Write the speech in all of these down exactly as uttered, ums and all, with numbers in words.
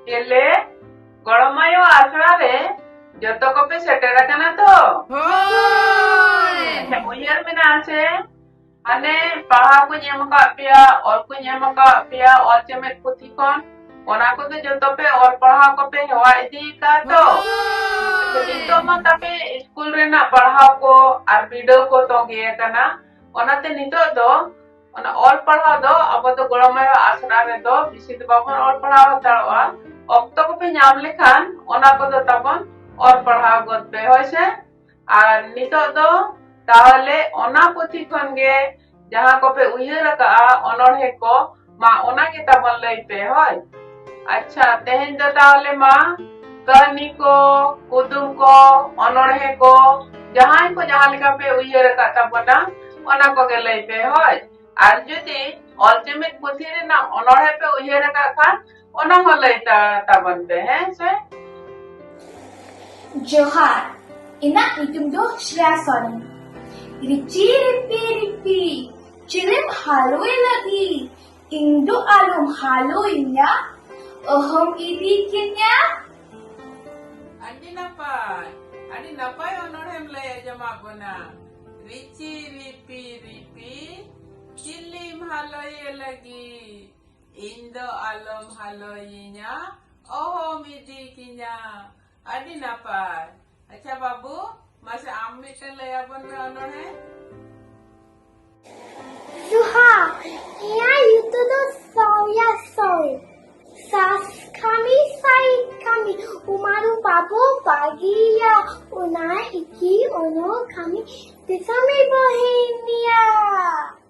ᱪᱮᱞᱮ, ᱜᱚᱲᱚᱢ ᱟᱭᱳ ᱟᱥᱲᱟ ᱨᱮ ᱡᱚᱛᱚ ᱠᱚᱯᱮ ᱥᱮᱴᱮᱨ ᱟᱠᱟᱱᱟ ᱛᱚ? ᱦᱳᱭ᱾ ᱟᱪᱪᱷᱟ, ᱩᱭᱦᱟᱹᱨ ᱢᱮᱱᱟᱜᱼᱟ ᱥᱮ? ᱦᱟᱱᱮ ᱯᱟᱲᱦᱟᱣ ᱠᱚᱧ ᱮᱢ ᱟᱠᱟᱫ ᱯᱮᱭᱟ, ᱚᱞ ᱠᱚᱧ ᱮᱢ ᱟᱠᱟᱫ ᱯᱮᱭᱟ, ᱚᱞ ᱪᱮᱢᱮᱫ ᱯᱩᱛᱷᱤ ᱠᱷᱚᱱ, ᱚᱱᱟ ᱠᱚᱫᱚ ᱡᱚᱛᱚ ᱯᱮ ᱚᱞ ᱯᱟᱲᱦᱟᱣ ᱠᱚᱯᱮ ᱦᱮᱣᱟ ᱤᱫᱤ ᱟᱠᱟᱫ ᱛᱚ? ᱦᱳᱭ᱾ ᱱᱤᱛᱚᱜ ᱢᱟ ᱛᱟᱯᱮ ᱥᱠᱩᱞ ᱨᱮᱱᱟᱜ ᱯᱟᱲᱦᱟᱣ ᱠᱚ ᱟᱨ ᱵᱤᱰᱟᱹᱣ ᱠᱚ ᱛᱚᱸᱜᱮ ᱟᱠᱟᱱᱟ, ᱚᱱᱟᱛᱮ ᱱᱤᱛᱚᱜ ᱫᱚ ᱚᱱᱟ ᱚᱞ ᱯᱟᱲᱦᱟᱣ ᱫᱚ ᱟᱵᱚ ᱫᱚ ᱜᱚᱲᱚᱢ ᱟᱭᱳ ᱟᱥᱲᱟ ᱨᱮᱫᱚ ᱵᱮᱥᱤ ᱫᱚ ᱵᱟᱵᱚᱱ ᱚᱞ ᱯᱟᱲᱦᱟᱣ ᱦᱟᱛᱟᱲᱚᱜᱼᱟ᱾ ᱚᱠᱛᱚ ᱠᱚᱯᱮ ᱧᱟᱢ ᱞᱮᱠᱷᱟᱱ ᱚᱱᱟ ᱠᱚᱫᱚ ᱛᱟᱵᱚᱱ ᱚᱞ ᱯᱟᱲᱦᱟᱣ ᱜᱚᱫ ᱯᱮ, ᱦᱳᱭ ᱥᱮ? ᱟᱨ ᱱᱤᱛᱚᱜ ᱫᱚ ᱛᱟᱦᱚᱞᱮ ᱚᱱᱟ ᱯᱩᱛᱷᱤ ᱠᱷᱚᱱ ᱜᱮ ᱡᱟᱦᱟᱸ ᱠᱚᱯᱮ ᱩᱭᱦᱟᱹᱨ ᱟᱠᱟᱫᱼᱟ ᱚᱱᱚᱬᱦᱮ ᱠᱚ, ᱢᱟ ᱚᱱᱟ ᱜᱮ ᱛᱟᱵᱚᱱ ᱞᱟᱹᱭ ᱯᱮ, ᱦᱳᱭ᱾ ᱟᱪᱪᱷᱟ, ᱛᱮᱦᱮᱧ ᱫᱚ ᱛᱟᱦᱚᱞᱮ ᱢᱟ ᱠᱟᱹᱦᱱᱤ ᱠᱚ, ᱠᱩᱫᱩᱢ ᱠᱚ, ᱚᱱᱚᱬᱦᱮ ᱠᱚ, ᱡᱟᱦᱟᱸᱭ ᱠᱚ ᱡᱟᱦᱟᱸ ᱞᱮᱠᱟ ᱯᱮ ᱩᱭᱦᱟᱹᱨ ᱟᱠᱟᱫ ᱛᱟᱵᱚᱱᱟ, ᱚᱱᱟ ᱠᱚᱜᱮ ᱞᱟᱹᱭ ᱯᱮ, ᱦᱳᱭ᱾ ᱟᱨ ᱡᱩᱫᱤ ᱚᱞ ᱪᱮᱢᱮᱫ ᱯᱩᱛᱷᱤ ᱨᱮᱱᱟᱜ ᱚᱱᱚᱬᱦᱮ ᱯᱮ ᱩᱭᱦᱟᱹᱨ ᱟᱠᱟᱫ ᱠᱷᱟᱱ, ᱚᱱᱟ ᱦᱚᱸ ᱞᱟᱹᱭ ᱛᱟ-, ᱛᱟᱵᱚᱱ ᱯᱮ, ᱦᱮᱸ ᱥᱮ? ᱡᱚᱦᱟᱨ, ᱤᱧᱟᱹᱜ ᱧᱩᱛᱩᱢ ᱫᱚ ᱥᱨᱮᱭᱟ ᱥᱚᱨᱮᱱ᱾ ᱨᱤᱪᱤ ᱨᱤᱯᱤ ᱨᱤᱯᱤ, ᱪᱤᱞᱤᱢ ᱦᱟᱞᱚᱭ ᱞᱟᱹᱜᱤᱫ? ᱤᱧ ᱫᱚ ᱟᱞᱚᱢ ᱦᱟᱞᱚᱭᱤᱧᱟ, ᱚᱦᱚᱢ ᱤᱫᱤ ᱠᱤᱧᱟ᱾ ᱟᱹᱰᱤ ᱱᱟᱯᱟᱭ, ᱟᱹᱰᱤ ᱱᱟᱯᱟᱭ ᱚᱱᱚᱬᱦᱮᱢ ᱞᱟᱹᱭ ᱟᱸᱡᱚᱢᱟᱫ ᱵᱚᱱᱟ᱾ ᱨᱤᱪᱤ ᱨᱤᱯᱤ ᱨᱤᱯᱤ, ᱪᱤᱞᱤᱢ ᱦᱟᱞᱚᱭᱮ ᱞᱟᱹᱜᱤᱫ? ᱤᱧ ᱫᱚ ᱟᱞᱚᱢ ᱦᱟᱞᱚᱭᱤᱧᱟ, ᱚᱦᱚᱢ ᱤᱫᱤ ᱠᱤᱧᱟ᱾ ᱟᱹᱰᱤ ᱱᱟᱯᱟᱭ᱾ ᱟᱪᱪᱷᱟ ᱵᱟᱹᱵᱩ, ᱢᱟᱥᱮ ᱟᱢ ᱢᱤᱫᱴᱮᱱ ᱞᱟᱹᱭ ᱟᱵᱚᱱ ᱢᱮ ᱚᱱᱚᱬᱦᱮ᱾ ᱡᱚᱦᱟᱨ, ᱤᱧᱟᱹᱜ ᱧᱩᱛᱩᱢ ᱫᱚ ᱥᱚᱨᱮᱭᱟ ᱥᱚᱨᱮᱱ᱾ ᱪᱟᱥ ᱠᱟᱹᱢᱤ ᱥᱟᱹᱦᱤ ᱠᱟᱹᱢᱤ, ᱩᱢᱟᱨᱩ ᱵᱟᱵᱚ ᱵᱟᱹᱜᱤᱭᱟ, ᱚᱱᱟ ᱤᱠᱤ ᱚᱱᱚ ᱠᱟᱹᱢᱤ ᱫᱤᱥᱚᱢᱤ ᱵᱚᱦᱤᱱᱤᱭᱟ᱾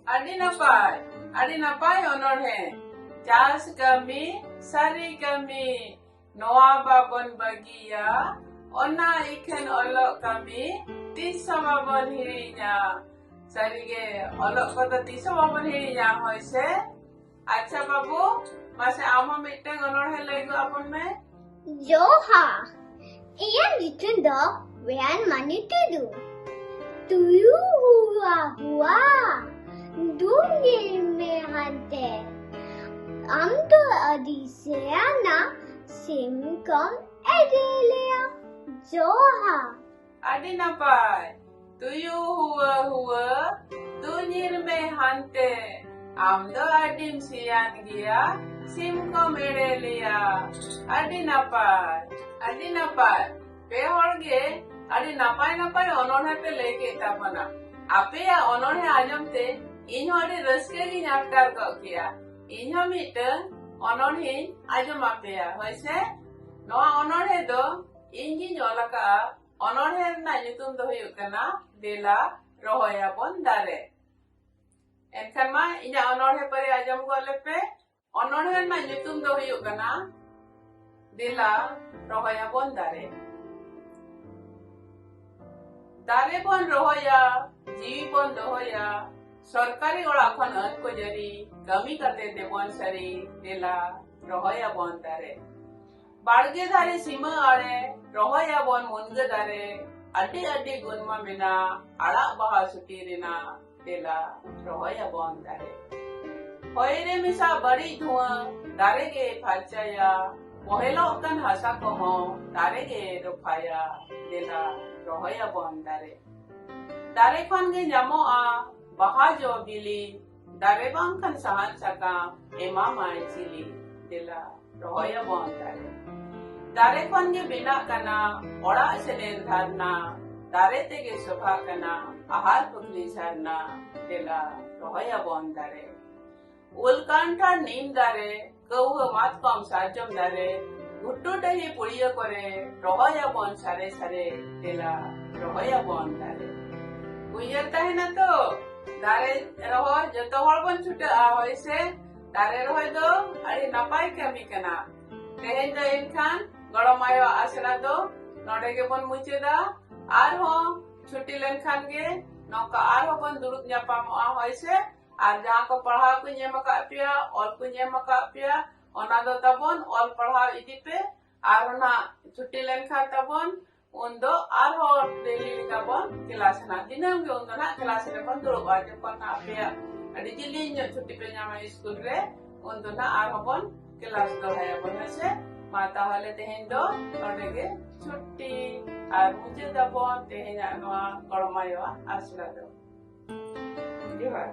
ᱟᱹᱰᱤ ᱱᱟᱯᱟᱭ, ᱟᱹᱰᱤ ᱱᱟᱯᱟᱭ ᱚᱱᱚᱬᱦᱮ᱾ ᱪᱟᱥ ᱠᱟᱹᱢᱤ, ᱥᱟᱹᱨᱤ ᱠᱟᱹᱢᱤ, ᱱᱚᱣᱟ ᱵᱟᱵᱚᱱ ᱵᱟᱹᱜᱤᱭᱟ, ᱚᱱᱟ ᱤᱠᱷᱟᱹᱱ ᱚᱞᱚᱜ ᱠᱟᱹᱢᱤ ᱛᱤᱥ ᱦᱚᱸ ᱵᱟᱵᱚᱱ ᱦᱤᱲᱤᱧᱟ᱾ ᱥᱟᱹᱨᱤᱜᱮ, ᱚᱞᱚᱜ ᱠᱚᱫᱚ ᱛᱤᱥ ᱦᱚᱸ ᱵᱟᱵᱚᱱ ᱦᱤᱲᱤᱧᱟ, ᱦᱳᱭ ᱥᱮ? ᱟᱪᱪᱷᱟ ᱵᱟᱹᱵᱩ, ᱢᱟᱥᱮ ᱟᱢ ᱦᱚᱸ ᱢᱤᱫᱴᱟᱝ ᱚᱱᱚᱬᱦᱮ ᱞᱟᱹᱭ ᱜᱚᱫ ᱟᱵᱚᱱ ᱢᱮ᱾ ᱡᱚᱦᱟᱨ, ᱤᱧᱟᱹᱜ ᱧᱩᱛᱩᱢ ᱫᱚ ᱣᱮᱭᱟᱱ ᱢᱟᱹᱱᱤ ᱴᱩᱰᱩ᱾ ᱛᱩᱭᱩ ᱦᱩᱣᱟ ᱦᱩᱣᱟ, ᱫᱩᱲᱩᱵ ᱧᱮᱞ ᱢᱮ ᱦᱟᱱᱛᱮ᱾ ᱟᱢ ᱫᱚ ᱟᱹᱰᱤ ᱥᱮᱭᱟᱱᱟ, ᱥᱤᱢ ᱠᱚᱢ ᱮᱲᱮ ᱞᱮᱭᱟ᱾ ᱡᱚᱦᱟᱨ᱾ ᱟᱹᱰᱤ ᱱᱟᱯᱟᱭ᱾ ᱛᱩᱭᱩ ᱦᱩᱣᱟᱹ ᱦᱩᱣᱟᱹ, ᱫᱩᱧᱤᱨ ᱢᱮ ᱦᱟᱱᱛᱮ᱾ ᱟᱢ ᱫᱚ ᱟᱹᱰᱤᱢ ᱥᱮᱭᱟᱱ ᱜᱮᱭᱟ, ᱥᱤᱢ ᱠᱚᱢ ᱮᱲᱮ ᱞᱮᱭᱟ᱾ ᱟᱹᱰᱤ ᱱᱟᱯᱟᱭ, ᱟᱹᱰᱤ ᱱᱟᱯᱟᱭ᱾ ᱯᱮ ᱦᱚᱲ ᱜᱮ ᱟᱹᱰᱤ ᱱᱟᱯᱟᱭ ᱱᱟᱯᱟᱭ ᱚᱱᱚᱬᱦᱮ ᱯᱮ ᱞᱟᱹᱭ ᱠᱮᱫ ᱛᱟᱵᱚᱱᱟ᱾ ᱟᱯᱮᱭᱟᱜ ᱚᱱᱚᱬᱦᱮ ᱟᱸᱡᱚᱢ ᱛᱮ ᱤᱧ ᱦᱚᱸ ᱟᱹᱰᱤ ᱨᱟᱹᱥᱠᱟᱹ ᱜᱤᱧ ᱟᱴᱠᱟᱨ ᱜᱚᱫ ᱠᱮᱭᱟ᱾ ᱤᱧ ᱦᱚᱸ ᱢᱤᱫᱴᱟᱝ ᱚᱱᱚᱬᱦᱮᱧ ᱟᱸᱡᱚᱢ ᱟᱯᱮᱭᱟ, ᱦᱳᱭ ᱥᱮ? ᱱᱚᱣᱟ ᱚᱱᱚᱬᱦᱮ ᱫᱚ ᱤᱧ ᱜᱤᱧ ᱚᱞ ᱟᱠᱟᱫᱼᱟ᱾ ᱚᱱᱚᱬᱦᱮ ᱨᱮᱱᱟᱜ ᱧᱩᱛᱩᱢ ᱫᱚ ᱦᱩᱭᱩᱜ ᱠᱟᱱᱟ ᱫᱮᱞᱟ ᱨᱚᱦᱚᱭᱟᱵᱚᱱ ᱫᱟᱨᱮ᱾ ᱮᱱᱠᱷᱟᱱ ᱢᱟ ᱤᱧᱟᱹᱜ ᱚᱱᱚᱬᱦᱮ ᱯᱟᱹᱨᱤ ᱟᱸᱡᱚᱢ ᱜᱚᱫ ᱞᱮᱯᱮ᱾ ᱚᱱᱚᱬᱦᱮ ᱨᱮᱱᱟᱜ ᱧᱩᱛᱩᱢ ᱫᱚ ᱦᱩᱭᱩᱜ ᱠᱟᱱᱟ ᱫᱮᱞᱟ ᱨᱚᱦᱚᱭᱟᱵᱚᱱ ᱫᱟᱨᱮ᱾ ᱫᱟᱨᱮ ᱵᱚᱱ ᱨᱚᱦᱚᱭᱟ, ᱡᱤᱣᱤ ᱵᱚᱱ ᱫᱚᱦᱚᱭᱟ, ᱥᱚᱨᱠᱟᱨᱤ ᱚᱲᱟᱜ ᱠᱷᱚᱱ ᱟᱹᱱ ᱠᱚ ᱡᱟᱹᱨᱤ, ᱠᱟᱹᱢᱤ ᱠᱟᱛᱮ ᱫᱮᱵᱚᱱ ᱥᱟᱹᱨᱤ, ᱫᱮᱞᱟ ᱨᱚᱦᱚᱭᱟᱵᱚᱱ ᱫᱟᱨᱮ᱾ ᱵᱟᱲᱜᱮ ᱫᱷᱟᱨᱮ ᱥᱤᱢᱟᱹ ᱟᱲᱮ, ᱨᱚᱦᱚᱭᱟᱵᱚᱱ ᱢᱩᱱᱜᱟᱹ ᱫᱟᱨᱮ, ᱟᱹᱰᱤ ᱟᱹᱰᱤ ᱜᱩᱱ ᱢᱟ ᱢᱮᱱᱟᱜ, ᱟᱲᱟᱜ ᱵᱟᱦᱟ ᱥᱩᱴᱤ ᱨᱮᱱᱟᱜ, ᱫᱮᱞᱟ ᱨᱚᱦᱚᱭᱟᱵᱚᱱ ᱫᱟᱨᱮ᱾ ᱦᱚᱭ ᱨᱮ ᱢᱮᱥᱟ ᱵᱟᱹᱲᱤᱡ ᱫᱷᱩᱣᱟᱹ, ᱫᱟᱨᱮ ᱜᱮ ᱯᱷᱟᱨᱪᱟᱭᱟ, ᱵᱚᱦᱮᱞᱚᱜ ᱠᱟᱱ ᱦᱟᱥᱟ ᱠᱚᱦᱚᱸ, ᱫᱟᱨᱮ ᱜᱮ ᱨᱚᱯᱷᱟᱭᱟ, ᱫᱮᱞᱟ ᱨᱚᱦᱚᱭᱟᱵᱚᱱ ᱫᱟᱨᱮ᱾ ᱫᱟᱨᱮ ᱠᱷᱚᱱ ᱜᱮ ᱧᱟᱢᱚᱜᱼᱟ ᱵᱟᱦᱟ ᱡᱚ ᱵᱤᱞᱤ, ᱫᱟᱨᱮ ᱵᱟᱝᱠᱷᱟᱱ ᱥᱟᱦᱟᱱ ᱥᱟᱠᱟᱢ ᱮᱢᱟᱢᱟᱭ ᱪᱤᱞᱤ, ᱫᱮᱞᱟ ᱨᱚᱦᱚᱭᱟᱵᱚᱱ ᱫᱟᱨᱮ᱾ ᱫᱟᱨᱮ ᱠᱷᱚᱱ ᱜᱮ ᱵᱮᱱᱟᱜ ᱠᱟᱱᱟ ᱚᱲᱟᱜ ᱥᱮᱱᱮᱨ ᱫᱷᱟᱨᱱᱟ, ᱫᱟᱨᱮ ᱛᱮᱜᱮ ᱥᱚᱵᱷᱟᱜ ᱠᱟᱱᱟ ᱟᱦᱟᱨ ᱯᱩᱠᱷᱨᱤ ᱡᱷᱟᱨᱱᱟ, ᱫᱮᱞᱟ ᱨᱚᱦᱚᱭᱟᱵᱚᱱ ᱫᱟᱨᱮ᱾ ᱩᱞ ᱠᱟᱱᱴᱷᱟᱲ ᱱᱤᱢ ᱫᱟᱨᱮ, ᱠᱟᱹᱣᱦᱟᱹ ᱢᱟᱛᱠᱚᱢ ᱥᱟᱨᱡᱚᱢ ᱫᱟᱨᱮ, ᱜᱷᱩᱴᱩ ᱰᱟᱹᱦᱤ ᱯᱩᱲᱤᱭᱟᱹ ᱠᱚᱨᱮ ᱨᱚᱦᱚᱭᱟᱵᱚᱱ ᱥᱟᱨᱮ ᱥᱟᱨᱮ, ᱫᱮᱞᱟ ᱨᱚᱦᱚᱭᱟᱵᱚᱱ ᱫᱟᱨᱮ᱾ ᱩᱭᱦᱟᱹᱨ ᱛᱟᱦᱮᱱᱟ ᱛᱚ, ᱫᱟᱨᱮ ᱨᱚᱦᱚᱭ ᱡᱚᱛᱚ ᱦᱚᱲ ᱵᱚᱱ ᱪᱷᱩᱴᱟᱹᱜᱼᱟ, ᱦᱳᱭ ᱥᱮ? ᱫᱟᱨᱮ ᱨᱚᱦᱚᱭ ᱫᱚ ᱟᱹᱰᱤ ᱱᱟᱯᱟᱭ ᱠᱟᱹᱢᱤ ᱠᱟᱱᱟ᱾ ᱛᱮᱦᱮᱧ ᱫᱚ ᱮᱱᱠᱷᱟᱱ ᱜᱚᱲᱚᱢ ᱟᱭᱳᱣᱟᱜ ᱟᱥᱲᱟ ᱫᱚ ᱱᱚᱰᱮ ᱜᱮᱵᱚᱱ ᱢᱩᱪᱟᱹᱫᱟ᱾ ᱟᱨᱦᱚᱸ ᱪᱷᱩᱴᱤ ᱞᱮᱱᱠᱷᱟᱱ ᱜᱮ ᱱᱚᱝᱠᱟ ᱟᱨᱦᱚᱸ ᱵᱚᱱ ᱫᱩᱲᱩᱵ ᱧᱟᱯᱟᱢᱚᱜᱼᱟ, ᱦᱳᱭ ᱥᱮ? ᱟᱨ ᱡᱟᱦᱟᱸ ᱠᱚ ᱯᱟᱲᱦᱟᱣ ᱠᱚᱧ ᱮᱢ ᱟᱠᱟᱫ ᱯᱮᱭᱟ, ᱚᱞ ᱠᱚᱧ ᱮᱢ ᱟᱠᱟᱫ ᱯᱮᱭᱟ, ᱚᱱᱟ ᱫᱚ ᱛᱟᱵᱚᱱ ᱚᱞ ᱯᱟᱲᱦᱟᱣ ᱤᱫᱤ ᱯᱮ᱾ ᱟᱨ ᱚᱱᱟ ᱪᱷᱩᱴᱤ ᱞᱮᱱᱠᱷᱟᱱ ᱛᱟᱵᱚᱱ ᱩᱱ ᱫᱚ ᱟᱨᱦᱚᱸ ᱰᱮᱞᱤ ᱞᱮᱠᱟ ᱵᱚᱱ ᱠᱮᱞᱟᱥ ᱱᱟ᱾ ᱫᱤᱱᱟᱹᱢ ᱜᱮ ᱩᱱ ᱫᱚ ᱱᱟᱜ ᱠᱮᱞᱟᱥ ᱨᱮᱵᱚᱱ ᱫᱩᱲᱩᱵᱼᱟ᱾ ᱡᱚᱠᱷᱚᱱ ᱱᱟᱜ ᱟᱯᱮᱭᱟᱜ ᱟᱹᱰᱤ ᱡᱤᱞᱤᱧ ᱧᱚᱜ ᱪᱷᱩᱴᱤ ᱯᱮ ᱧᱟᱢᱟ ᱥᱠᱩᱞ ᱨᱮ, ᱩᱱ ᱫᱚ ᱱᱟᱜ ᱟᱨᱦᱚᱸ ᱵᱚᱱ ᱠᱮᱞᱟᱥ ᱫᱚᱦᱲᱟᱭᱟᱵᱚᱱ, ᱦᱮᱸ ᱥᱮ? ᱢᱟ ᱛᱟᱦᱚᱞᱮ ᱛᱮᱦᱮᱧ ᱫᱚ ᱱᱚᱰᱮ ᱜᱮ ᱪᱷᱩᱴᱴᱤ᱾ ᱟᱨ ᱢᱩᱪᱟᱹᱫ ᱟᱵᱚᱱ ᱛᱮᱦᱮᱧᱟᱜ ᱱᱚᱣᱟ ᱜᱚᱲᱚᱢ ᱟᱭᱳᱣᱟᱜ ᱟᱥᱲᱟ ᱫᱚ᱾ ᱡᱚᱦᱟᱨ᱾